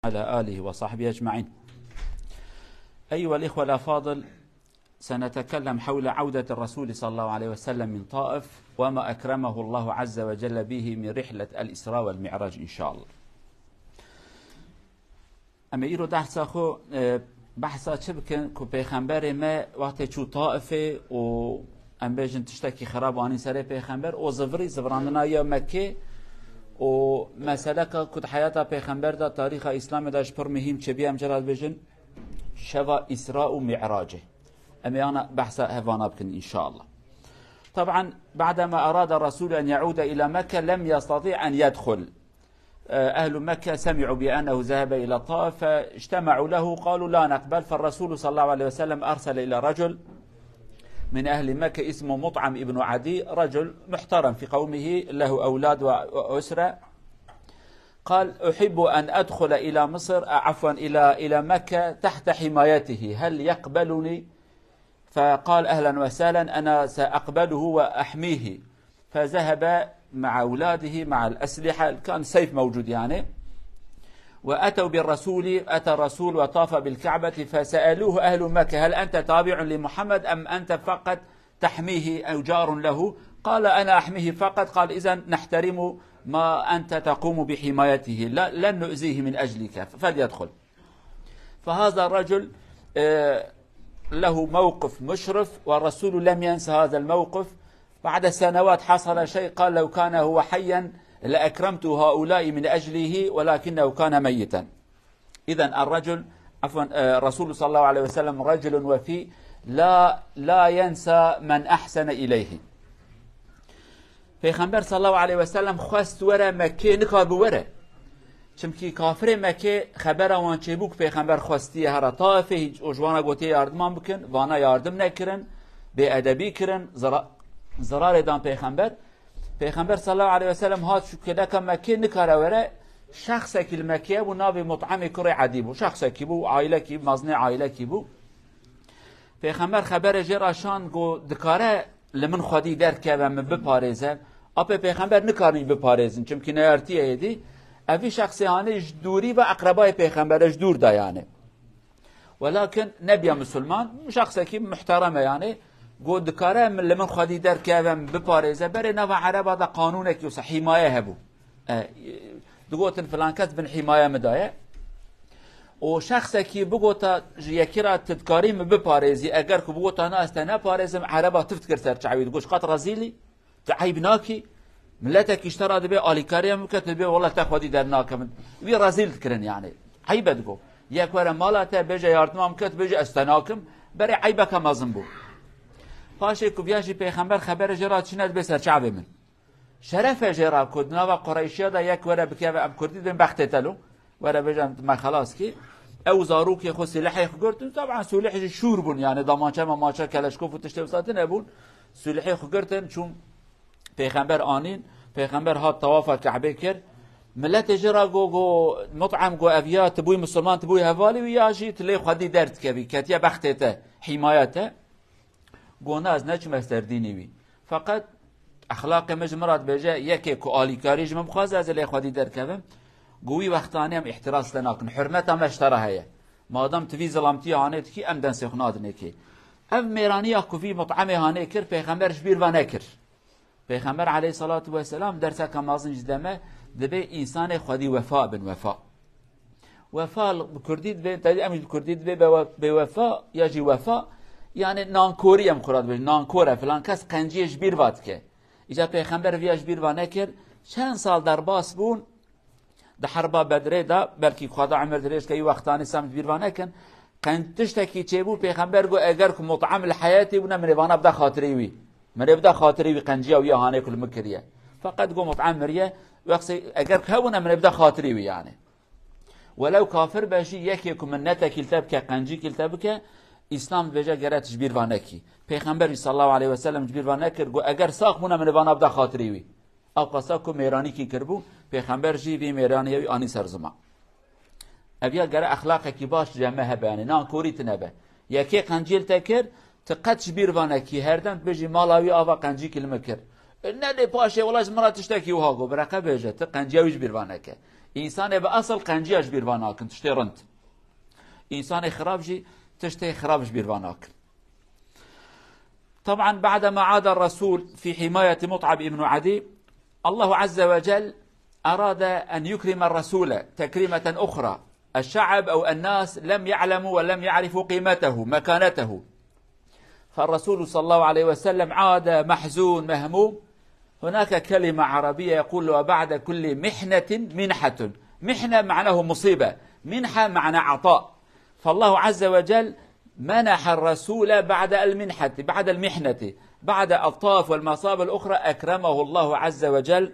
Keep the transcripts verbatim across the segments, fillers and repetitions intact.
وعلى آله وصحبه أجمعين. أيها الإخوة الأفاضل، سنتكلم حول عودة الرسول صلى الله عليه وسلم من طائف وما أكرمه الله عز وجل به من رحلة الإسراء والمعراج إن شاء الله. Em ê îro dersa xwe, e, behsa çi bikin ku Pêxemberê me wextê çû Taifê û em bêjin tiştekî xerab anî serê Pêxember û zivirî zivirandina ya Mekkê û meseleka ku di heyata Pêxember de, tarîxa Îslamê de ji pir muhîm çêbû, em cara dibêjin şeva Îsra û Mi'racê. Em ê ana behsa hevana bikin inşallah. طبعا بعدما أراد الرسول أن يعود إلى مكة لم يستطيع أن يدخل. أهل مكة سمعوا بأنه ذهب إلى الطائف فاجتمعوا له، قالوا: "لا نقبل." فالرسول صلى الله عليه وسلم أرسل إلى رجل من أهل مكة اسمه مطعم ابن عدي، رجل محترم في قومه، له أولاد وأسرة. قال: "أحب أن أدخل إلى مصر، عفوا، إلى، إلى مكة تحت حمايته، هل يقبلني؟" فقال: "أهلا وسهلا، أنا سأقبله وأحميه." فذهب مع أولاده مع الأسلحة، كان سيف موجود يعني، وأتوا بالرسول، أتى الرسول وطاف بالكعبة، فسألوه أهل مكة: "هل أنت تابع لمحمد أم أنت فقط تحميه أو جار له؟" قال: "أنا أحميه فقط." قال: "إذن نحترم ما أنت تقوم بحمايته، لا، لن نؤذيه من أجلك، فليدخل." فهذا الرجل، آه، له موقف مشرف، والرسول لم ينس هذا الموقف. بعد سنوات حصل شيء، قال: "لو كان هو حيا لأكرمت هؤلاء من أجله، ولكنه كان ميتا." إذن الرجل، عفوا، آه، الرسول صلى الله عليه وسلم رجل وفي، لا، لا ينسى من أحسن إليه. Pêxember sallallahu aleyhi ve sellem xwest were Mekkê, nikar bi were. Çimkî kafirê Mekkê xebera wan çêbû ku Pêxember xwestiye here Taifê, hîç û ji wana gotiye yardiman bikin, vana yardim nekirin, bêedebî kirin, zira-, zirarê dan Pêxember. Pêxember sallallahu aleyhi ve sellem hat şûkeleka Mekkê, nikare were, şexsekî li Mekkê bû, navê Mut'emê kurê Edî bû. Şexsekî bû, ailekî, mezinê ailekî bû. Pêxember xeberê jê re şand, got: "Dikare li min xwedî derkeve, min biparêze?" Apê Pêxember nikarin biparêzin, çimkî neyartiyê hêdî. Evî şexsê hanê ji dûrî ve eqrebayê Pêxember e, ji dûr de yani. Welakin nebiya Musulman, şexsekî muhterem e yani. Got: "Dikare min, li min xwedî derkeve, min biparêze?" Berê nava Ereba de qanûnekî wisa hîmaye hebû. E, digotin filan kes bin hîmaya min de ye. Û şexsekî bigota ji yekî re: "Tu dikarî min biparêzî?" Eger ku bigota: "Na, ez te neparêzim", Ereba tift kir ser çavî, digot: "Qet rezîlî, tu eyb nakî? Miletekî ji te re dibê alîkariya min bike, tu dibê wela te xwedî dernakevin." Wî rezîl dikirin yani. Eyb e, digot. Yek were mala te, bêje: "Yardima min ke", tu bêje: "Ez te nakim." Berê eybeke mezin bû. Paşê ku viya jî Pêxember xeberê jê re çine, dibê ser çavê min. Şeref e jê re ku di nava Qureyşiya de yek were bikeve, em kurdî dibên bextê te lo, were bêje: "Em, me xelas kî." Ew zarokê xwe, silehê xwe girtin, taban sileh jî şûr bûn, yani damançe mamaçe, keleşkof û tiştê wisa tune bûn. Silehê xwe girtin, çûn Pêxember anîn, Pêxember hat tawafa Ke'bê kir. Miletê jê re got, got, Mut'em got: "Ev ya tu bûyî Musulman, tu bûyî hevalê wî, ya jî tu lê xwedî derdikevî, ketiye bextê te, hîmaya te?" Got: "Na, ez neçûme ser dînê wî. Feqet exlaqê min ji min re dibêje, yekê ku alîkarî ji min bixwaze, ez ê lê xwedî derkevim." Got: "Wî wextanê em îhtiras te nakin. Hurmeta me ji te re heye. Madem tu vî zilamtiyê hanê dikî, em densê xwe nadinê kê." Ev mêraniya ku vî Mut'emê hanê kir, Pêxember ji bîr ve nekir. Pêxember aleyhissalatu vesselam derseke mezin ji deme, dibê însanê xwedî wefa bin, wefa. Wefa li, bi kurdî dibê, tedî em jî bi kurdî dibê be-, bêwefa ya jî wefa, yani nankorî em xwe re dibêjin, nankor e, filan kes qenciyê ji bîr va dike. Îca Pêxember viya ji bîr va nekir. Çend sal derbas bûn, di herba Bedrê de, belkî Xweda emir dirêj ke, wî wextanê sem ji bîr va nekin. Qenc tiştekî çêbû, Pêxember got: "Eger ku Mut'em li heyetê bûne, min ê vana bide xatirê wî. Min ê bide xatirê wî qenciya wî ya hanê ku li min kiriye." Feqet got: "Mut'em miriye, wexsê eger ku hebûne, min ê bide xatirê wî yani." Welew kafir be jî, yekê ku minnetekî li te bike, qencîkî li te bike, Îslam dibêje gere tu ji bîr va nekî. Pêxember jî sallallahu aleyhi ve sellem ji bîr va nekir, got: "Eger sax bûne, min ê vana bide xatirê wî." Ew qasa ku mêranîkî kiribû, Pêxember jî vî mêranî wî anî ser ziman. Ev ya gere exlaqekî baş ji me hebe, yani nankorî tune be. Yekê qencî li te kir, tu qet ji bîr va nekî, herdem dibêjî: "Mala wî ava qencîkî li min kir." E, ne lê paşê wela ji min re tiştekî wiha got, bireqe bêje, tu qenciya wî ji bîr va neke. Însanê bi esil qenciya ji bîr ve nakin, tiştê rind. Însanê xirab jî tiştê xirab ji bîr ve nakin. طبعا بعدما عاد الرسول في حماية مطعم بن عدي، الله عز وجل أراد أن يكرم الرسول تكريمة أخرى. الشعب أو الناس لم يعلموا ولم يعرفوا قيمته، مكانته. فالرسول صلى الله عليه وسلم عاد محزون مهموم. هناك كلمة عربية يقول: "وبعد كل محنة منحة". محنة معناه مصيبة، منحة معنى عطاء. فالله عز وجل منح الرسول بعد المنحة، بعد المحنة، بعد الطاف والمصائب الأخرى، أكرمه الله عز وجل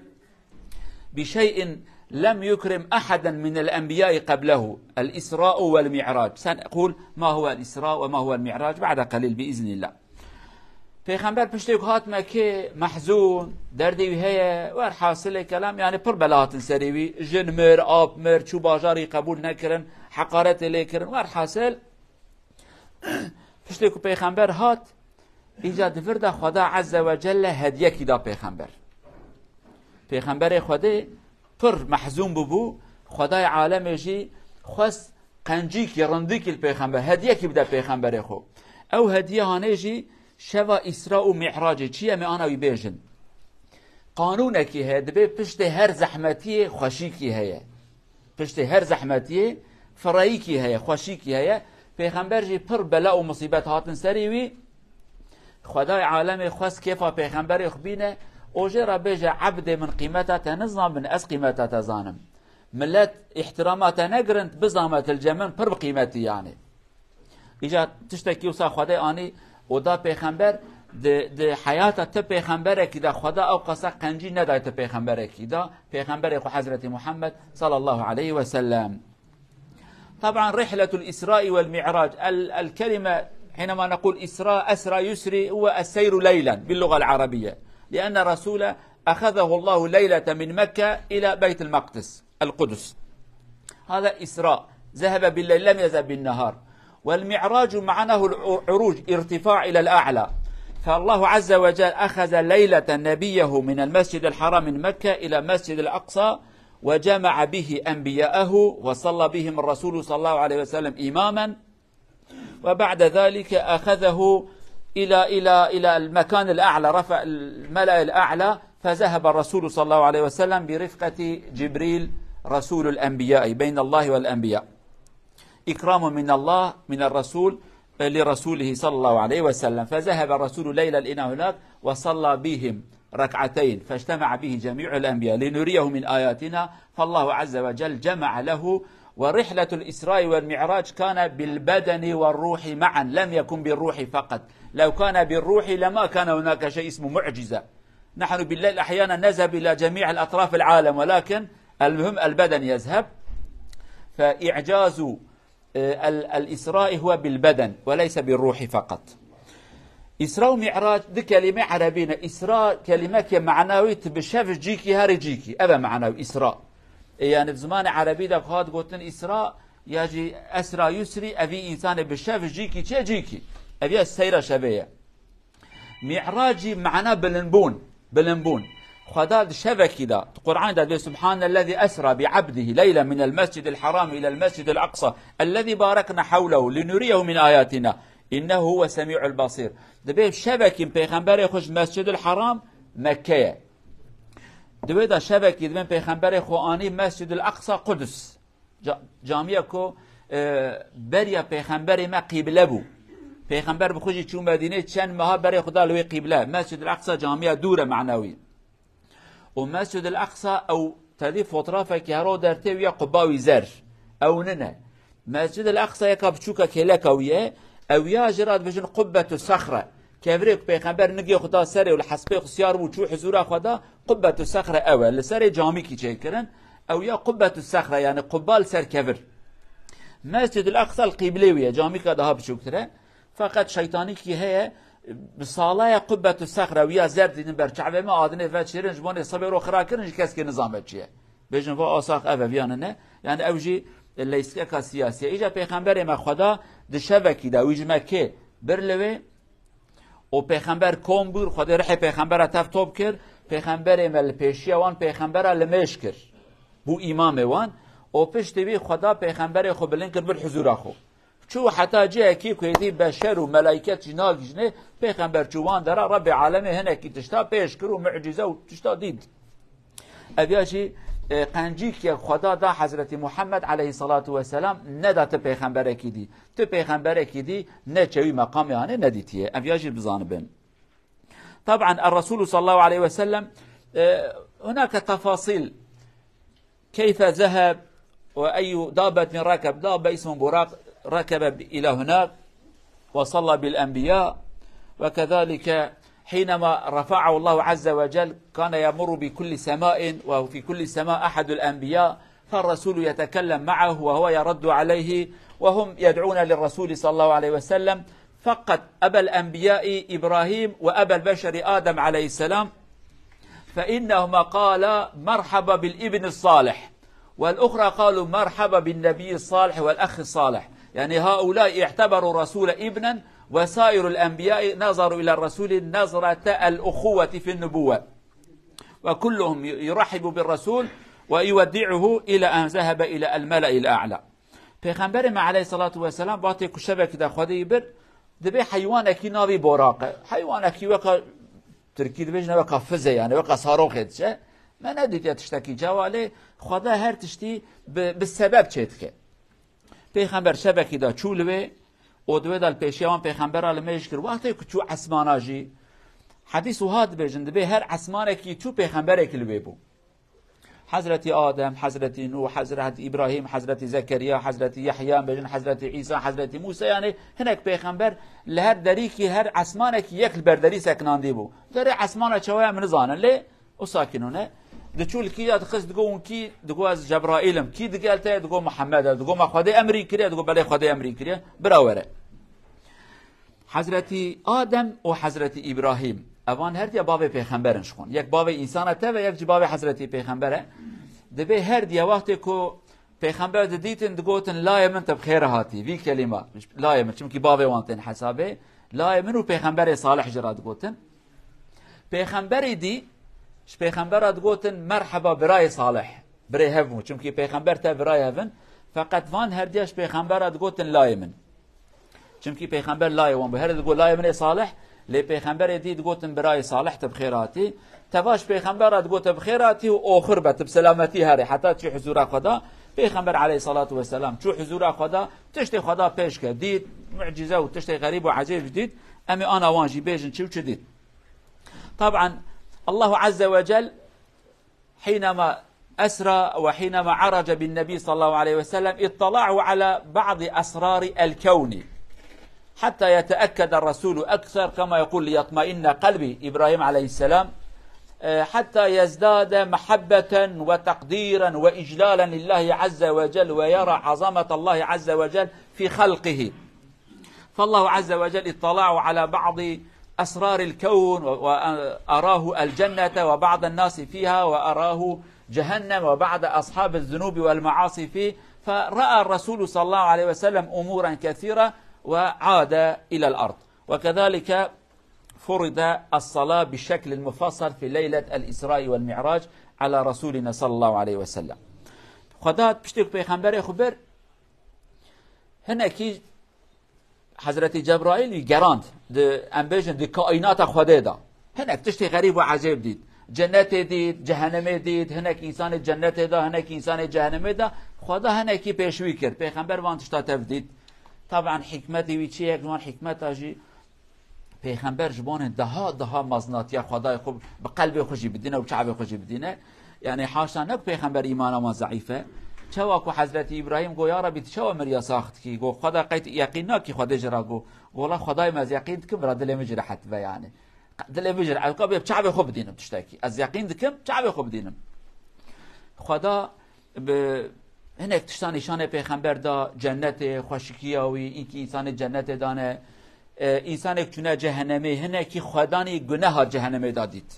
بشيء لم يكرم أحدا من الأنبياء قبله، الإسراء والمعراج. سنقول ما هو الإسراء وما هو المعراج بعد قليل بإذن الله. Pêxember piştê ku hat Mekkê, mehzûn, derdê wî heye, werhasilê kelam, yani pir bela hatin serê wî, jin mir, ap mir, çû bajarî qebûl nekirin, heqaretê lê kirin, werhasil, piştê ku pêxember hat, îca di vir de Xweda Azze ve Celle hediyekî da pêxember. Pêxemberê Xwedê pir mehzûn bûbû, Xwedayê alemê jî xwest qencîkî, rindikî li pêxember, hediyekî bide pêxemberê xwe. Ew hediye hanê jî şeva Îsra û Mi'racê çi ye, em ê ana wî bêjin. Qanûnekî heye, dibê piştê her zehmetiyê xweşîkî heye. Piştê her zehmetiyê fireyîkî heye, xweşîkî heye. Pêxember jî pir bela û musîbet hatin serî wî. Xwedayê alemê xwest kêfa pêxemberê xwe bîne û jê re bêje: "Ebdê min, qîmeta te nizanibin, ez qîmeta te zanim. Milet îhtirama te negirin, bi zehmet li cem min pir bi qîmetî yanî." Îca tiştekî wisa Xwedê anî û da pêxember, di, di heyata ti pêxemberekî de Xweda ew qasa qencî neday ti pêxemberekî da, pêxemberê xwe Hezretî Muhammed sallallahu aleyhi ve sellem. طبعا رحلة الإسراء والمعراج، ال-، الكلمة حينما نقول إسراء، أسرى يسري، هو السير ليلا باللغة العربية، لأن الرسول أخذه الله ليلة من مكة إلى بيت المقدس، القدس. هذا إسراء، ذهب بالليل، لم يذهب بالنهار. والمعراج معناه العروج، ارتفاع إلى الأعلى. فالله عز وجل أخذ ليلة نبيه من المسجد الحرام من مكة إلى المسجد الأقصى، وجمع به أنبياءه، وصلى بهم الرسول صلى الله عليه وسلم إماما، وبعد ذلك أخذه إلى، إلى، إلى المكان الأعلى، رفع الملأ الأعلى، فذهب الرسول صلى الله عليه وسلم برفقة جبريل رسول الأنبياء، بين الله والأنبياء. إكرام من الله، من الرسول لرسوله صلى الله عليه وسلم. فذهب الرسول ليلا إلى هناك وصلى بهم ركعتين، فاجتمع به جميع الأنبياء لنريه من آياتنا، فالله عز وجل جمع له. ورحلة الإسراء والمعراج كان بالبدن والروح معا، لم يكن بالروح فقط. لو كان بالروح لما كان هناك شيء اسمه معجزة. نحن بالليل أحيانا نذهب إلى جميع الأطراف العالم، ولكن المهم البدن يذهب. فإعجاز، آه، ال-، الإسراء هو بالبدن وليس بالروح فقط. Îsra û Mi'rac du kelîme erebî ne. Îsra kelimekê manawî tu bi şev ji cîkî herî cîkî. Ev e manawî Îsra. E, yani zimanê erebî de ku hat gotin Îsra, ya jî esra yusrî, evî însanê bi şev ji cîkî çê cîkî. Ev ya seyra şevê ye. Mi'rac jî mana bilinbûn, bilinbûn. Xweda di şevekî de, di Qur'anê de dibê: "Subhanellezî esra bi abdihi leylen minel mescidil haram ilel mescidil aqsa, ellezî barekna hewlehu linuriyehu min ayatina, innehu huve semî'ul basîr." Dibê şevekî pêxemberê xwe ji Mescidil Haram, Mekke ye. Di wê de şevekî dibên pêxemberê xwe anî Mescidil Aqsa Qudus. Ca-, camiya ku, e, beriya pêxemberê me qîble bû. Pêxember bi xwe jî çû Medînê, çend meha berê xwe da li wê qîble. Mescid-i Aqsa camiya dûr e manawî. Û Mescid-i Aqsa ew tedî fotrafekî hero dertê wî ya qubba wî zer. Ew nine. Mescid-i Aqsa yeka biçûka kêleka wî ye. Ew ya jê re dibêjin Qubbetu Sexre. Kevirê ku pêxember nigê xwe da serê û li hespê xwe siyar bû çû huzûra xwe da, Qubbetu Sexre ew e. Li serê camîkî çêkirin. Ew ya Qubbetu Sexre, yani qubba li ser kevir. Mescid-i Aqsa li qîblê wî ye, camîka daha biçûktir e. Feqet şeytanîkî heye, bi sala ye Qubbetu Sexre, wî ya zer dîtin ber çavê me, adinê veçêrin, ji bo nê sibê ro xira kirin, ji keskê nizame çi ye. Bêjin va asax ev e, viya nine. Yani ew jî leyskeka siyasî ye. Îca pêxemberê me Xweda di şevekî de wî ji Mekkê bir li wê, û pêxember kom bûr, Xwedê rihê pêxembera tev top kir, pêxemberê me li pêşiya wan pêxembera li mêj kir. bû îmamê wan û piştî wî Xweda pêxemberê xwe bilind kir bir huzûra xwe. Çû heta cihekî ku êdî beşer û melayket jî nagihîjinê, pêxember çû wan dera, Rebbê alemê hinekî tişta pêş kir û mucîze û tişta dît. Ev ya jî, e, qencîkek Xweda da Hezretî Muhammed aleyhissalatu vesselam, neda ti pêxemberekî dî. Ti pêxemberekî dî neçe wî meqamê anê nedîtiye. Ev ya jî bizanibin. طبعا الرسول صلى الله عليه وسلم، آه، هناك تفاصيل، كيف ذهب وأي دابة ركب، دابة اسمه براق، ركب إلى هناك وصلى بالأنبياء، وكذلك حينما رفعه الله عز وجل كان يمر بكل سماء، وفي كل سماء أحد الأنبياء، فالرسول يتكلم معه وهو يرد عليه، وهم يدعون للرسول صلى الله عليه وسلم، فقط أبا الأنبياء إبراهيم وأبا البشر آدم عليه السلام، فإنهما قالا: "مرحبا بالابن الصالح"، والأخرى قالوا: "مرحبا بالنبي الصالح والأخ الصالح". يعني هؤلاء اعتبروا الرسول ابنا، وسائر الأنبياء نظروا إلى الرسول نظرة الأخوة في النبوة، وكلهم يرحب بالرسول ويودعه إلى أن ذهب إلى الملأ الأعلى. Pêxemberê me aleyhissalatu vesselam, wextê ku şevekî de Xwedê yî bir, dibê heywanekî navî boraq e. Heywanekî weka, tirkî dibêjine weka fize, yani weka saroxê diçe. Me nedîtiye tiştekî cewa lê, Xweda her tiştî bi, bi sebeb çêdike. Pêxember şevekî de çû li wê û di wê de li pêşiya wan pêxembera li mêj kir. Wextê ku çû esmana jî, hedîs wiha dibêjin, dibê her esmanekî çû pêxemberekî li wê bû. Hezretî Adem, Hezretî Nûh, Hezretî Îbrahîm, Hezretî Zekeriya, Hezretî Yehya, bêjin Hezretî Îsa, Hezretî Mûsa, yanî hinek pêxember li her derîkî, her esmanekî yek li ber derî sekinandî bû. Derê esmana çawa ye min nizanin, lê o sakinûne. Diçû li kî ya dixist, digo hûn kî? Digo ez Cebraîl im. Kî digel te ye? Digo Muhammed e. Digo me Xwedê emrî kiriye? Digo belê Xwedê emrî kiriye. Bira were. Hezretî Adem û Hezretî Îbrahîm, evan her diya bavê pêxember in ji xwe. Yek bavê însana tev e, yek jî bavê Hezretî Pêxember e. Dibê her diya wextê ku pêxember didîtin, digotin: "Layê min te bi xêr hatî." Vî kelîma, layê min, çimkî bavê wan tên hesabê. Layê min û pêxemberê salih jê re digotin. Pêxemberê dî, ji pêxembera digotin: "Merheba birayê salih." Birê hev bû. Çimkî pêxember te birayê hev in. Feqet van her diya ji pêxembera digotin: "Layê min." Çimkî pêxember layê wan bû. Herê digot: "Layê min ê salih", lê pêxemberê dî digotin: "Birayê salih, te bi xêr hatî." Teva ji pêxembera digot: "Te bi xêr hatî û oxir be, tu bi selametî herê." Heta çû huzûra Xweda, pêxember aleyhissalatu vesselam çû huzûra Xweda, tiştê Xweda pêş ke dît, mucîze û tiştê xerîb û ecêb dît. Em ê ana wan jî bêjin çi û çi dît. Taban, Allahu Azze ve Cel حينما أسرى وحينما عرج بالنبي صلى الله عليه وسلم اطلعوا على بعض أسرار الكون حتى يتأكد الرسول أكثر، كما يقول: "ليطمئن قلبي"، إبراهيم عليه السلام، آه، حتى يزداد محبة وتقديرا وإجلالا لله عز وجل ويرى عظمة الله عز وجل في خلقه. فالله عز وجل اطلعه على بعض أسرار الكون و-، وأراه الجنة وبعض الناس فيها وأراه جهنم وبعض أصحاب الذنوب والمعاصي فيه، فرأى الرسول صلى الله عليه وسلم أمورا كثيرة وعاد إلى الأرض. وكذلك فرض الصلاة بشكل مفصل في ليلة الإسراء والمعراج على رسولنا صلى الله عليه وسلم. Xweda piştî ku pêxemberê xwe bir, hinekî Hezretî Cebraîl wî gerand, di, em bêjin, di kaînata Xwedê de. Hinek tiştê xerîb û ecêb dît. Cennetê dît, cehenemê dît, hinek însanê cennetê de, hinek însanê cehenemê de. Xweda hinekî pêşwî kir. Pêxember van tişta tev dît. Taban hikmetê wî çi ye? Yek ji wan hikmeta jî, pêxember ji bo ne daha, daha mezinatiya Xwedayê xwe bi qelbê xwe jî bidîne û çavê xwe jî bidîne. Yani haşa ne ku pêxember îmana wan zeîf e. Çawa ku Hezretî Îbrahîm got: "Ya Rebî, tu çawa min ya sax dikî?" Got: "Xweda qey tu yeqîn nakî?" Xwedê jê re got. Got: "Wela Xwedayê me ez yeqîn dikim, bira dilê min jî rehet bibe yani. Dilê min jî rehet, ka bê çavê xwe bidînim tiştekî. Ez yeqîn dikim, çavê xwe bidînim." Xweda bi hinek tiştan nîşanê pêxember da, cennetê, xweşikiya wî, înkî însanê cennetê dane, e, însanê ku çûne cehenemê, hinekî xwedanî guneha cehenemê da dît.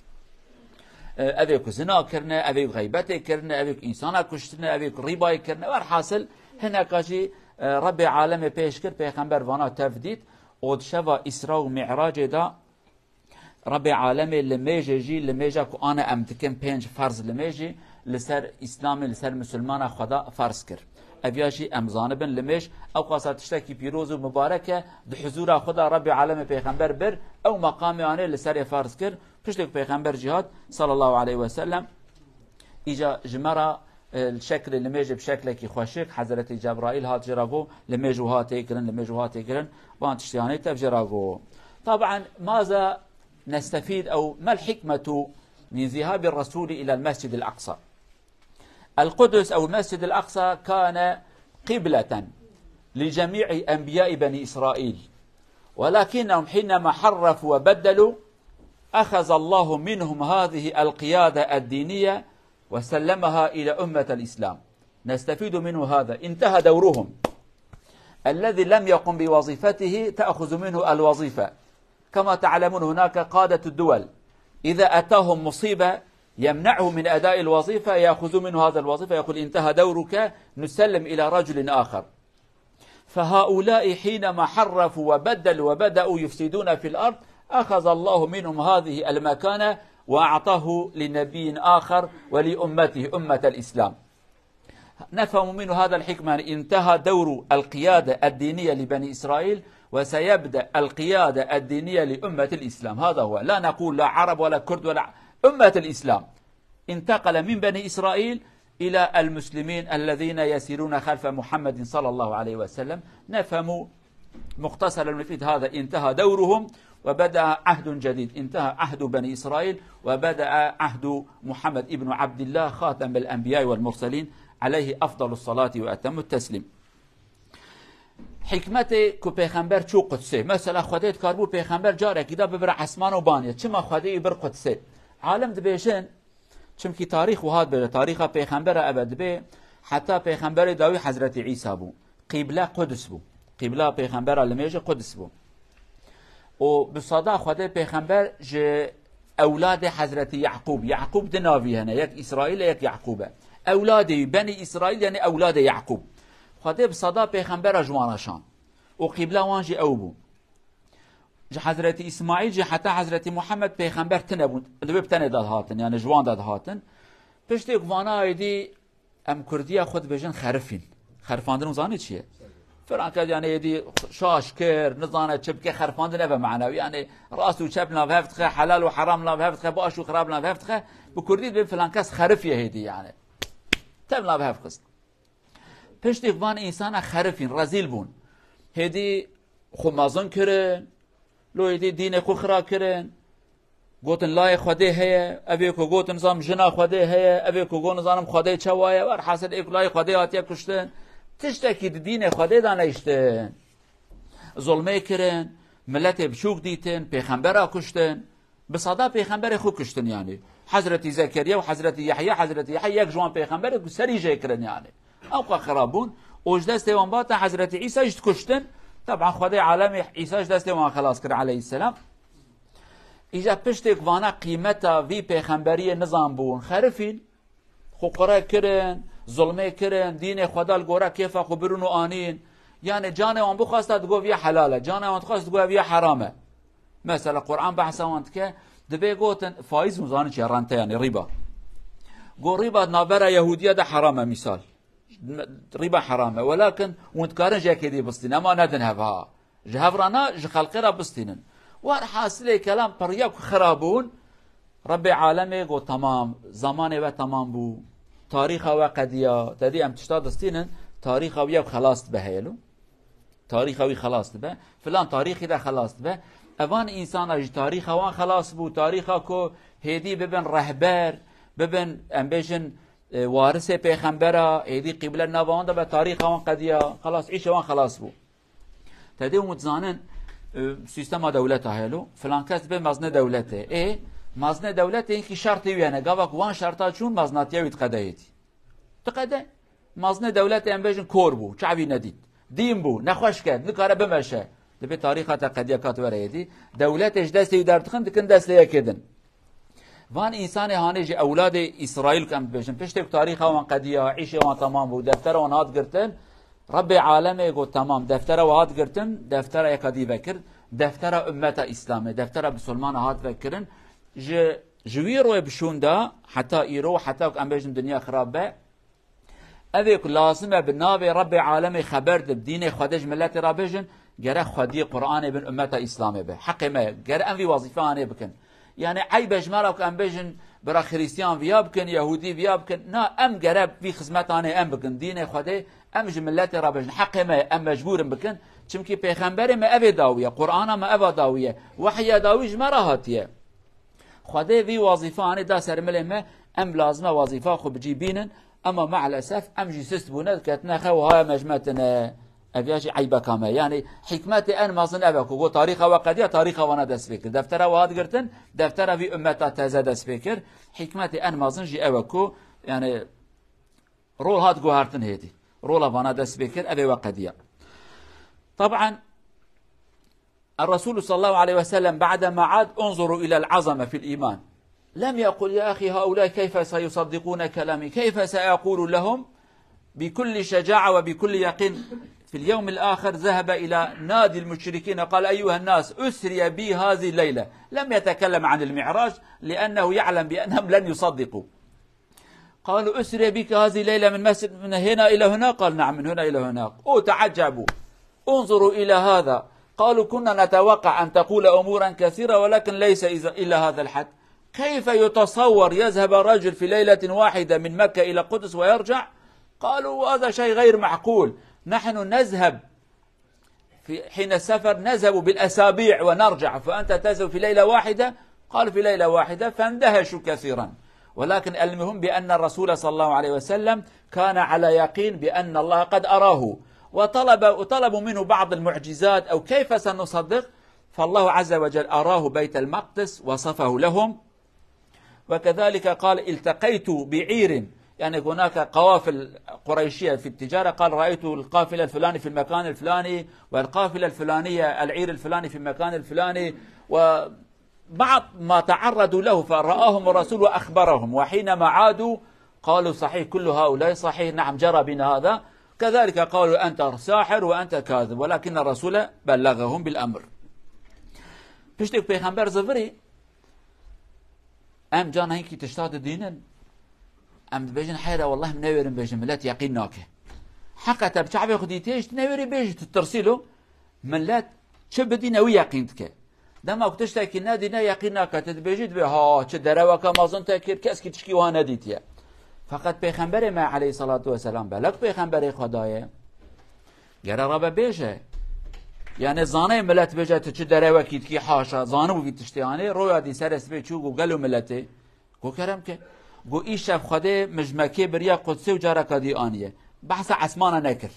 E, evê ku zina kirine, evê ku xeybetê kirine, evê ku însana kuştine, evê ku rîbayê kirine, werhasil hineka jî, e, Rebbê alemê pêş kir, pêxember vana tev dît û di şeva Îsra û Mi'racê de Rebbê alemê li mêjê jî, li mêja ku ana em dikin pênc ferz li mêjî, li ser Îslamê, li ser Misilmana Xweda ferz kir. Ev ya jî em zanibin li mêj ew qasa tiştekî pîroz û mibarek e, di huzûra Xweda Rebbê Alemê Pêxember bir, ew meqamê anê li serê ferz kir, piştê ku Pêxember jî hat, sallallahu aleyhi ve sellem, îca ji me re, e, şeklê li mêjê bi şeklekî xweşik, Hezretî Cebraîl hat jê re got, li mêj wiha tê kirin, li mêj wiha tê kirin, van tiştiyanê tev jê re got. Taban, ماذا نستفيد أو ما الحكمة من ذهاب الرسول إلى المسجد الأقصى؟ القدس أو المسجد الأقصى كان قبلة لجميع أنبياء بني إسرائيل، ولكنهم حينما حرفوا وبدلوا أخذ الله منهم هذه القيادة الدينية وسلمها إلى أمة الإسلام. نستفيد منه هذا، انتهى دورهم الذي لم يقم بوظيفته تأخذ منه الوظيفة. كما تعلمون، هناك قادة الدول إذا أتاهم مصيبة يمنعهم من أداء الوظيفة، يأخذون منه هذا الوظيفة، يقول: "انتهى دورك، نسلم إلى رجل آخر." فهؤلاء حينما حرفوا وبدلوا وبدأوا يفسدون في الأرض، أخذ الله منهم هذه المكانة وأعطاه لنبي آخر ولأمته، أمة الإسلام. نفهم منه هذا الحكمة، انتهى دور القيادة الدينية لبني إسرائيل، وسيبدأ القيادة الدينية لأمة الإسلام. هذا هو، لا نقول لا عرب ولا كرد ولا ع-، أمة الإسلام انتقل من بني إسرائيل إلى المسلمين الذين يسيرون خلف محمد صلى الله عليه وسلم. نفهم مختصرا المفيد هذا، انتهى دورهم وبدأ عهد جديد، انتهى عهد بني إسرائيل وبدأ عهد محمد ابن عبد الله خاتم الأنبياء والمرسلين عليه أفضل الصلاة وأتم التسليم. Hikmetê ku pêxember çû Qudsê. Mesela Xwedê dikarbû pêxember carekî de bibire esman û banê. Çima Xwedê wî bir Qudsê? Alim dibêjin, çimkî tarîx wiha dibêje, tarîxa pêxembera eve dibê, heta pêxemberê dawî Hezretî Îsa bû. Qîble Quds bû. Qîbla pêxembera limêjê Quds bû. Û bi sada Xwedê pêxember ji ewladê Hezretî Yaqûb. Yaqûb di navî hene, yek Îsraîl e, yek Yaqûb e. Ewladê wî, Benî Îsraîl, yani ewladê Yaqûb. Xwedê bi sada pêxembera ji wan re şand. Û qîbla wan jî ew bû. Ji Hezretî Îsmaîl jî heta Hezretî Muhammed pêxember tine bûn. Li wê bi tenê de dihatin, yani ji wan de dihatin. Piştê ku vana êdî em kurdiya xwe dibêjin xerifîn. Xerifandin hûn zanî çi ye? Filan kes yani êdî şaş kir, nizane çi bike, xerifandin eve manewî. Yani rast û çep nav hev dixe, helal û heram nav hev dixe, baş û xirab nav hev dixe. Bi kurdî dibê filan kes xerif ye hêdî yani. Tev nav hev xist. Piştî van însana xerifîn, rezîl bûn. Hêdî xwe mezin kirin, lo hêdî dînê xwe xira kirin. Gotin layê Xwedê heye, evê ku gotin zam jina Xwedê heye, evê ku got nizanim Xwedê çawa ye, werhasil ê ku layê Xwedê hatiye kuştin. Tiştekî di dînê Xwedê de neyiştin. Zulmê kirin, miletê biçûk dîtin, pêxembera kuştin. Bi sada pêxemberê xwe kuştin yani. Hezretî Zekeriya û Hezretî Yehya, Hezretî Yehya yek ji wan pêxemberê ku serî jê kirin yani. Ew qe xirab bûn. Û ji destê wan bata Hezretî Îsa jî dikuştin. Teban Xwedê alemê Îsa ji destê wan xelas kir aleyhisselam. Îja piştê ku vana qîmeta vî pêxemberiyê nizanbûn, xerifîn. Xwe qure kirin, zulmê kirin, dînê Xweda li gora kêfa xwe birin û anîn. Yani canê wan bixwesta digot viya helal e, canê wan dixwest digot viya heram e. Mesela Quran behsa wan dike, dibê gotin faiz û zanin çi rente yani rîba. Got rîba di navbera Yehûdiya de heram e misal. Rîba heram e. Welakin hûn dikarin ji yekê dî bistîn, ema nedin hev ha. Ji hev re na, ji xelkê re bistînin. Werhasilê kelam piriya ku xira bûn, Rebbê alemê got, "Temam, zemanê we temam bû. Tarîxa we qediya." Te dî em tişta distînin, tarîxa wî ev xelas dibe heyelo. Tarîxa wî xelas dibe. Filan tarîxî de xelas dibe. Evan însana ji tarîxa wan xelas bû. Tarîxa ku hêdî bibin rehber, bibin, em bêjin, e, warisê pêxembera, hêdî qîble nava wan de be, tarîxa wan qediya. Xelas, îşê wan xelas bû. Te dê hûn dizanin, e, sîstema dewleta helo, filan kes dibe mezne dewletê. Ê, mezne dewletê hinkî şertê wî hene. Gava ku wan şerta çûn, meznatiya wî diqede hêdî. Diqede. Mezne dewletê em bêjin kor bû, çavî nedît. Dîn bû, nexweş ket, nikare bimeşe. Dibe tarîxa te qediya kat were hêdî. Dewletê ji destê wî derdixin, dikin destê yekê din. Van însanê hanê jî ewladê Îsraîl ku em dibêjin, piştê ku tarîxa wan qediya, îşê wan temam bû, deftera wan hat girtin, Rebbê alemê got, "Temam, deftera we hat girtin, deftera yeka dî vekir, deftera ummeta Îslamê, deftera bisilmana hat vekirin, ji Ji wî royê bi şûn de heta îro, heta ku em bêjin dinya xirab be, ev ê ku lazim e bi navê Rebbê Alemê xeber di, dînê Xwedê ji miletê re bêjin, gere xwediyê Qur'anê bin ummeta Îslamê be. Heqê me ye. Gere em vî wezîfe anê bikin. Yani eyb e ji me re ku em bêjin bira Xristiyan viya bikin, Yehûdî viya bikin. Na, em gere vî xizmetanê em bikin. Dînê Xwedê em ji miletê re bêjin. Heqê me ye, em mecbûr in bikin. Çimkî pêxemberê me ev ê dawiye, Qur'ana me eva dawiye, wehya dawî ji me re hatiye. Xwedê vî wazîfe anî da ser milê me, em lazim e wazîfa xwe bi cî bînin, ema maalesef em jî sist bûne, diketine xew, haya me ji me tine. Ev ya jî eybeka me. Yani hikmetê en mezin ev e ku got tarîxa we qediya, tarîxa wana dest pê kir. Deftera we hat girtin, deftera vî ummeta teze dest pê kir. Hikmetê en mezin jî ev e ku, yani, rol hat guhertin hêdî. Rola vana dest pê kir, ev ê we qediya. Taban, الرسول صلى الله عليه وسلم بعدما عاد، انظروا إلى العظمة في الإيمان. لم يقل: "يا أخي، هؤلاء كيف سيصدقون كلامي؟ كيف سأقول لهم بكل شجاعة وبكل يقين؟" في اليوم الآخر ذهب إلى نادي المشركين، قال: "أيها الناس، أسري بي هذه الليلة." لم يتكلم عن المعراج، لأنه يعلم بأنهم لن يصدقوا. قالوا: "أسري بك هذه الليلة من مسجد، من هنا إلى هنا؟" قال: "نعم، من هنا إلى هناك." أو تعجبوا: "انظروا إلى هذا." قالوا: "كنا نتوقع أن تقول أمورا كثيرة، ولكن ليس إذا، إلا هذا الحد. كيف يتصور يذهب رجل في ليلة واحدة من مكة إلى القدس ويرجع؟" قالوا: "هذا شيء غير معقول. نحن نذهب في حين السفر نذهب بالأسابيع ونرجع، فأنت تذهب في ليلة واحدة؟" قال: "في ليلة واحدة"، فاندهشوا كثيرا. ولكن المهم بأن الرسول صلى الله عليه وسلم كان على يقين بأن الله قد أراه، وطلب، وطلبوا منه بعض المعجزات، أو كيف سنصدق؟ فالله عز وجل أراه بيت المقدس، وصفه لهم، وكذلك قال: "التقيت بعير"، يعني هناك قوافل قريشية في التجارة، قال: "رأيت القافلة الفلاني في المكان الفلاني، والقافلة الفلانية، العير الفلاني في المكان الفلاني"، وبعض ما تعرضوا له فرآهم الرسول وأخبرهم، وحينما عادوا قالوا: "صحيح، كل هؤلاء صحيح، نعم، جرى بنا هذا." كذلك قالوا: "أنت ساحر وأنت كاذب"، ولكن الرسول بلغهم بالأمر. Piştî ku pêxember zivirî, em cana hinkî tişta didînin. Em dibêjin, heyra, wellah, em newêrin bêjin, milet yeqîn nake. Heqe te bi çavê xwe dîtê, ji tu newêrî bêjî, tu tirsî lo. Milet çi bidîne, wî yeqîn dike. Dema ku tiştekî nedîne, yeqîn nake. Tu dibêjî, dibê, ha, çi dereweke mezin te kir, keskî tişkî wiha nedîtiye. Feqet Pêxemberê me aleyhissalatu vesselam, belek Pêxemberê Xweda ye. Gere rabe bêje. Yani zanê milet bêje, tu çi derewekî dikî, haşa, zanibû vî tiştê anê, roya dî serê sibê çû got, gelo miletê. Got, kerem ke. Got, îşev Xwedê mijmekê biriya Qudsê û careka dî aniye. Behsa esmana nekir.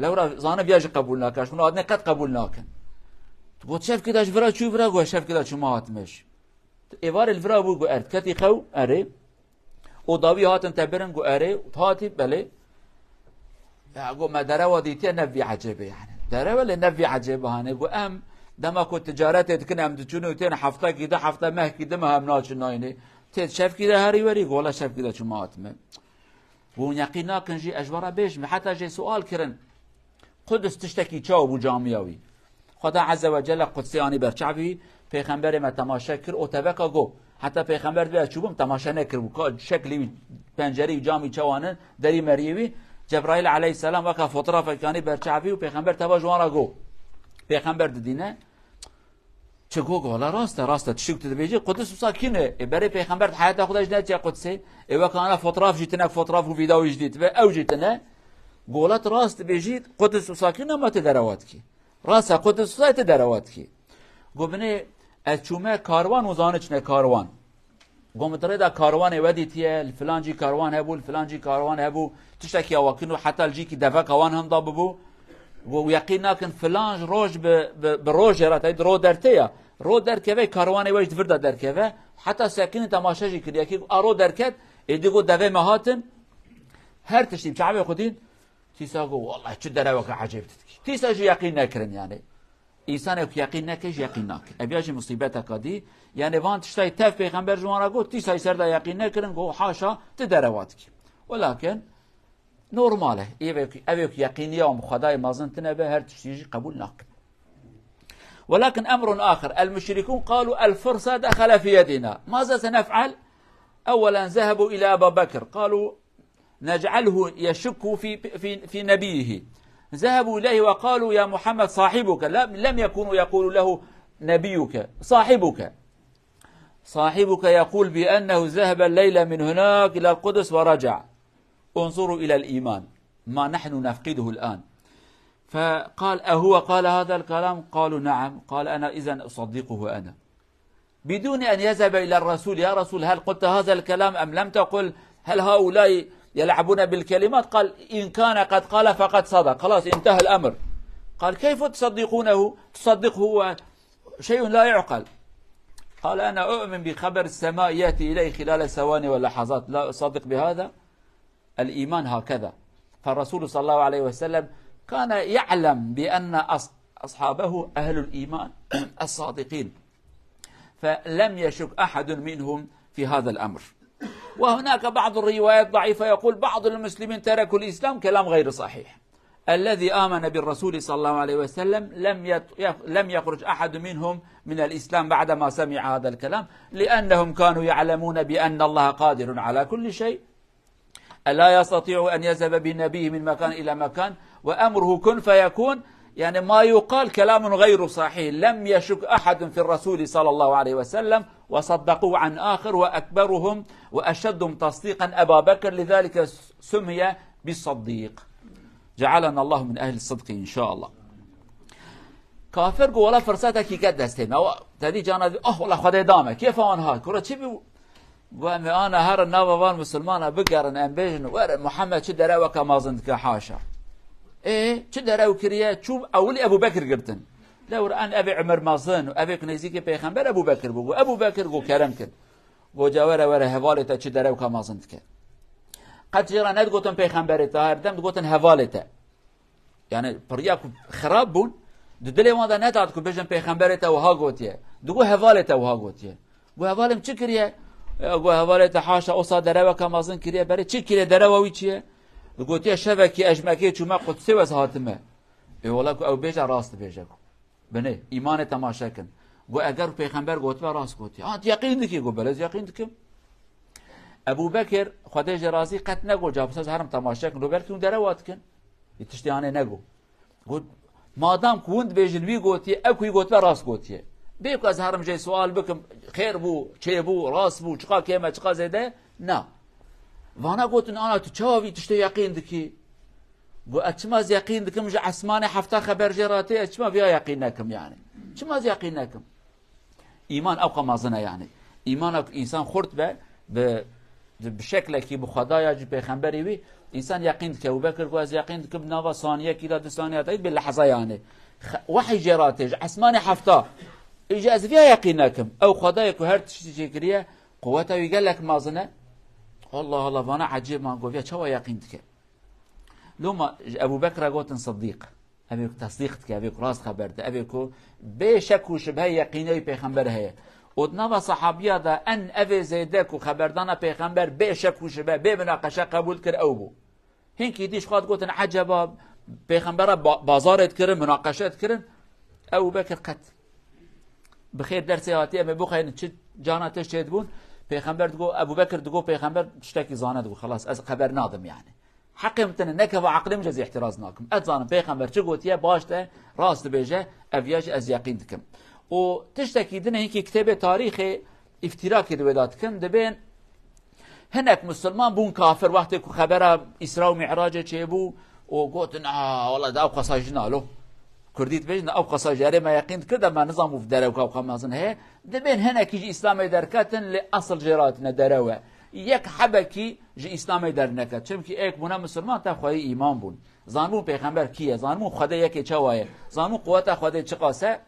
Lewra zanib ya jî qebûl nake, ji xwe hatine qet qebûl nakin. Got, şevkê de ji vira çû vira, got, şevkê de çûma hatime jî. Êvarê li vira bû, got, erd ketî xew, erê. Û dawî hatin te birin, got, erê, hatî, belê. Ya, got, me derewa dîtiye, ne vî ecêbê yani. Derewa lê ne vî ecêbê hani. Got, em dema ku ticaretê dikin, em diçûn û tên heftekî di hefte, mehkî di meh em naçin nayînê. Tê şevkî de herî werî, got, wela şevkî de çûma hatime. Got, hûn yeqîn nakin jî, ez ji we re bêjim, heta jê sual kirin. Qudus tiştekî çawa bû camiya wî? Xweda Azze ve Celle Qudsê anî ber çavî wî, Pêxemberê me temaşe kir, o teveka got. Heta Pêxember dibê ez çûbûm, temaşe nekiribû. Ka şeklî wî, pencerî wî, camî çawa ne, derî meriyê wî. Cebraîl aleyhisselam weka fotoğrafek anî ber çavî û Pêxember teva ji wan re got. Pêxember didîne. Çi got, got, wela rast e, rast e. Tiştî ku tu dibêjî, Qudus wisa kî ne? Ê berê Pêxember di heyata xwe de jî netiye Qudsê. Ê weka ana fotoğraf jî tine, fotoğraf û vîdeoyî jî dîtibe, ew jî tine. Got, wela tu rast dibêjî, Qudus wisa kî ne, ma tu derewa dikî. Rast e, Qudus wisa tu derewa dikî. Got, binê ez çûme karwan û zanî çine karwan. Got, min di rê de karwanê we dîtiye, li filan cî karwan hebû, li filan cî karwan hebû, tiştekî awa kin û heta li cîkî deveka wan hemda bibû. Got, yeqîn nakin filan roj bi, bi, bi rojê re, tey di ro dertê ya. Ro derkeve, karwanê we jî di vir de derkeve. Heta sekinî temaşe jî kir. Yekî got, a ro derket, êdî got, devê me hatin. Her tiştî bi çavê xwe dîn. Tîsa got, welleh çi dereweke ecêb tu dikî. Tîsa jî yeqîn nekirin yani. Însanê ku yeqîn neke jî yeqîn nake. Ev ya jî musîbeteka dî. Yani van tiştayî tev Pêxember ji wan re got, tîsa jî ser de yeqîn nekirin, got, haşa, tu derewa dikî. Welakin normal e. Ev ê ku, ev ê ku yeqîniya wan bi Xwedayê mezin tine be, her tiştî jî qebûl nakin. ولكن أمر آخر، المشركون قالوا: "الفرصة دخل في يدنا، ماذا سنفعل؟" أولا ذهبوا إلى أبا بكر، قالوا: "نجعله يشك في، في، في نبيه." ذهبوا إليه وقالوا: "يا محمد، صاحبك"، لم، لم يكونوا يقولوا له: "نبيك"، "صاحبك، صاحبك يقول بأنه ذهب الليلة من هناك إلى القدس ورجع، انظروا إلى الإيمان ما نحن نفقده الآن." فقال: "أهو قال هذا الكلام؟" قالوا: "نعم." قال: "أنا إذن أصدقه أنا." بدون أن يذهب إلى الرسول: "يا رسول، هل قلت هذا الكلام أم لم تقل؟ هل هؤلاء يلعبون بالكلمات؟" قال: "إن كان قد قال فقد صدق." خلاص، انتهى الأمر. قال: "كيف تصدقونه، تصدقه هو؟ شيء لا يعقل." قال: "أنا أؤمن بخبر السماء يأتي إلي خلال ثواني ولحظات، لا أصدق بهذا." الإيمان هكذا. فالرسول صلى الله عليه وسلم كان يعلم بأن أص-، أصحابه أهل الإيمان الصادقين، فلم يشك أحد منهم في هذا الأمر. وهناك بعض الروايات ضعيفة يقول بعض المسلمين تركوا الإسلام، كلام غير صحيح. الذي آمن بالرسول صلى الله عليه وسلم لم يت-، يخ-، لم يخرج أحد منهم من الإسلام بعدما سمع هذا الكلام، لأنهم كانوا يعلمون بأن الله قادر على كل شيء، لا يستطيع أن يذهب بنبيه من مكان إلى مكان، وأمره كن فيكون، يعني ما يقال كلام غير صحيح، لم يشك أحد في الرسول صلى الله عليه وسلم، وصدقوه عن آخر، وأكبرهم وأشدهم تصديقا أبا بكر، لذلك سمي بالصديق. جعلنا الله من أهل الصدق إن شاء الله. Kafir got: "Wela firsetekî ket destê me." Ew tedî cana dî: "Ah, wela Xwedê da me. Kêfa wan hat." Kura çi bû? Got: "Em ê ana herin nava van misilmana bigerin, em bêjin, were Muhammed çi dereweke mezin dike, haşa." Ê, çi derew kiriye? Çû ewilî Ebû Bekir girtin. Le wir en evê Umar mezin û evê ku nêzîkê pêxember Ebû Bekir bû. Got Ebû Bekir, got kerem kin. Got ca were, were hevalê te çi derewka mezin dike. Qet jê re nedigotin pêxemberê te, her dem digotin hevalê te. Yani piriya ku xirab bûn, di dilê wan de nedat ku bêjin pêxemberê te wiha gotiye. Digo hevalê te wiha gotiye. Got hevalê min çi kiriye? E, got hevalê te haşa osa dereweka mezin kiriye. Berê çi kiriye, derewa wî çi ye? Digotiye şevekî ez ji Mekê çûme Qudsê, ez hatime. Ê wela ku ew bêje, rast dibêje ku. Binê, îmanê temaşe kin. Got eger pêxember gotibe, rast gotiye. Ha, tu yeqîn dikî? Got belê, ez yeqîn dikim. Ebû Bekir, Xwedê jê razî, qet negot ca, bes ez herim temaşe kin, lo belkî hûn derewa dikin. Ê tiştê anê nego. Got, madam ku hûn dibêjin wî gotiye, ew ku wî gotibe rast gotiye. Bê ku ez herim jê sual bikim, xêr bû, çêbû, rast bû, çiqa kêm e, çiqa zêde? Na. Vana gotin, ana tu çawa vî tiştê yeqîn dikî? Got, ez çima ez yeqîn dikim, ji esmanê hefta xeber jê re tê, ez çima viya yeqîn nekim yani? Çima ez yeqîn nekim? Îman ew qamazin e yani. Îmana ku însan xurt be, bi, bi şeklekî, bi Xwedaya, ji pêxemberê wî, însan yeqîn dike. Ebû Bekir got, ez yeqîn dikim, nava saniyekî de, du saniya de, bi lehza yani. Xe-, wehî jê re tê, ji esmanê hefta. Îja ez viya yeqîn nekim. Ew Xwedayê ku her tiştî çêkiriye, quweta wî gelek mezin e. Allah Allah, vana ecêb man, got, viya çawa yeqîn dike? Loma ji Ebû Bekra gotin Siddîq. Evê ku tesdîq dike, evê ku rast xeber dide, evê ku bê şek û şibhe yeqînê wî pêxember heye. Û di nava sehabiya de en evê zêde ku xeberdana pêxember bê şek û şibhe, bê minaqeşe qebûl kir, ew bû. Hinkî dî ji xwe digotin, eceba pêxembera ba-, bazarê dikirin, minaqeşe dikirin, Ebû Bekir qet. Bi xêr dersê hatiye, em ê bixweynin çi cana tişt çêdibûn. Pêxember digo, Ebû Bekir digo, pêxember tiştekî zane, digo, xelas, ez xeber nadim yani. Heqê min tine, nekeva eqlê min jî ez îhtiraz nakim. Ez zanim pêxember çi gotiye, baş de, rast dibêje, ev ya jî ez yeqîn dikim. Û tiştekî din e, hinkî kitêbê tarîxê îftîrakê di wê de dikin, dibên hinek misilman bûn kafir, wextê ku xebera Îsra û Mî'racê çêbû û gotin, a, wela de ew qesa jî nalo. Kurdî dibêjin, ew qesa jî erê me yeqîn dikir de me nizanbû derewka ew qamazin heye. Dibên hinekî ji Îslamê derketin, lê esil jê re hatine derew e. Yek hebekî ji Îslamê derneket. Çimkî êk bûne misilman, te xweyî îman bûn. Zanbûn pêxember kî ye, zanbûn Xwedê yekê çawa ye, zanbûn quweta Xwedê çiqas e.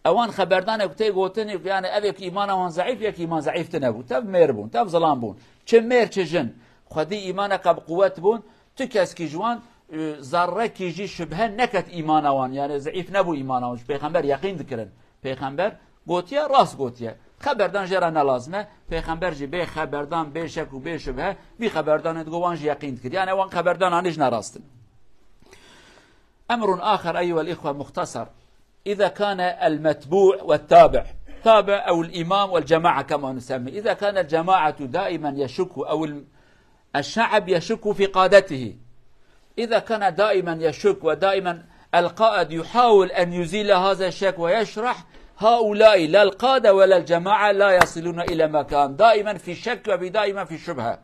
Ewan xeberdanek tê gotin, yani evê ku îmana wan zeîf, yek îman zeîf tine bû. Tev mêr bûn, tev zilam bûn. Çi mêr, çi jin. Xwedî îmaneke bi quwet bûn. Tu keskî ji wan, e, zerrekî jî şibhe neket îmana wan. Yani zeîf nebû îmana wan. Ji pêxember yeqîn dikirin. Pêxember gotiye, rast gotiye. Xeberdan jê re ne lazim e. Pêxember jî bê xeberdan, bê şek û bê şibhe, vî xeberdanê digo wan jî yeqîn dikir. Yani wan xeberdan anî jî ne rast in. Emrun axer, eyyuhel îxwe, muxtesar. إذا كان المتبوع والتابع، تابع أو الإمام والجماعة كما نسمي، إذا كان الجماعة دائما يشك أو ال- الشعب يشك في قادته، إذا كان دائما يشك ودائما القائد يحاول أن يزيل هذا الشك ويشرح، هؤلاء لا القادة ولا الجماعة لا يصلون إلى مكان، دائما في شك ودائما في شبهة.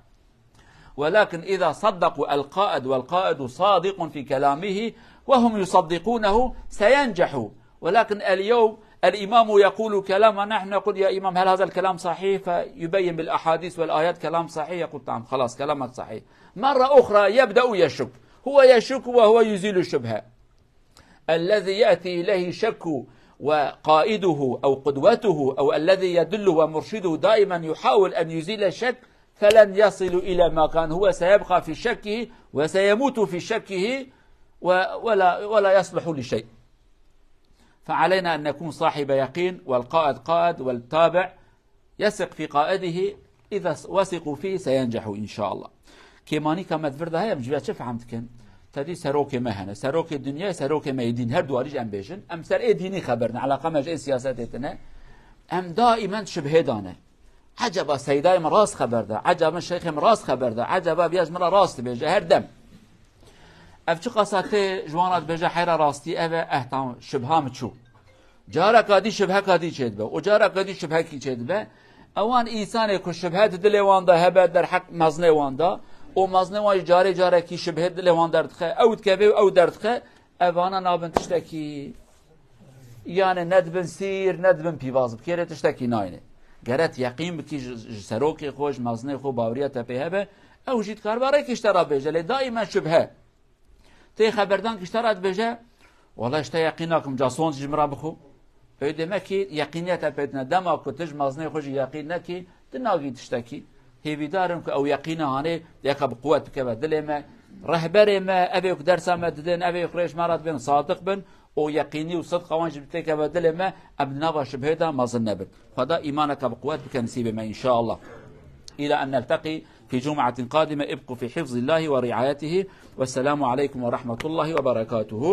ولكن إذا صدقوا القائد والقائد صادق في كلامه وهم يصدقونه سينجحوا. ولكن اليوم الإمام يقول كلام ونحن نقول: يا إمام، هل هذا الكلام صحيح؟ فيبين بالأحاديث والآيات كلام صحيح، يقول: نعم، خلاص، كلامك صحيح. مرة أخرى يبدأ يشك، هو يشك وهو يزيل الشبهة. الذي يأتي إليه شك وقائده أو قدوته أو الذي يدله ومرشده دائما يحاول أن يزيل الشك، فلن يصل إلى ما كان، هو سيبقى في شكه وسيموت في شكه و- ولا ولا يصلح لشيء. فعلينا أن نكون صاحب يقين، والقائد قائد والتابع يثق في قائده، إذا وثقوا فيه سينجحوا إن شاء الله. Kêmanîka me di vir de heye, em ji vê çi fehm dikin? Te dî serokê me hene, serokê dinyayê, serokê me yê dîn, her duwarî jî em bêjin. Em ser ê dînî xeber ne, eleqa me ji ê siyasetê tine. Em daîmen şibhê dane. Ecaba seydayê min rast xeber da, ecaba min şeyxê min rast xeber da, ecaba viya ji min re rast dibêje her dem. Ev çiqasa tê ji wan re dibêje heyra rastî ev e, eh, tamam, şibha min çû. Careka dî şibheka dî çêdibe û careka dî şibhekî çêdibe. Ewan însanê ku şibhe di dilê wan de hebe derheq mezinê wan de û mezinê wan jî carê carekî şibhê dilê wan derdixe, ew dikeve û ew derdixe, evana nabin tiştekî. Yani ne dibin sîr, ne dibin pîvaz, bi kêrê tiştekî nayne. Geret yeqîn bikî ji, ji serokê xwe, ji mezinê xwe baweriya te pê hebe, ew jî dikaribe rêkê ji te re bêje, lê daîmen şibhe. Tê xeberdan ki ji te re dibêje, wala ji te yeqîn nakim, casonc ji min re bixwe. Ew demek ki yeqîniya te pê tine. Dema ku tu ji mezinê xwe jî yeqîn nekî, tu nagî tiştekî. Hêvîdar im ku ew yeqîna hanê yeka bi quwet bikeve dilê me. Rehberê me, evê ku dersa me didin, evê ku rê ji me re dibên, sadiq bin û yeqînî û sidqa wan jî têkeve dilê me, em di nava şibhê de mezin nebin. Xweda îmaneke bi quwet bike nisîbê me, înşallah. إلى أن نلتقي في جمعة قادمة، ابقوا في حفظ الله ورعايته، والسلام عليكم ورحمة الله وبركاته.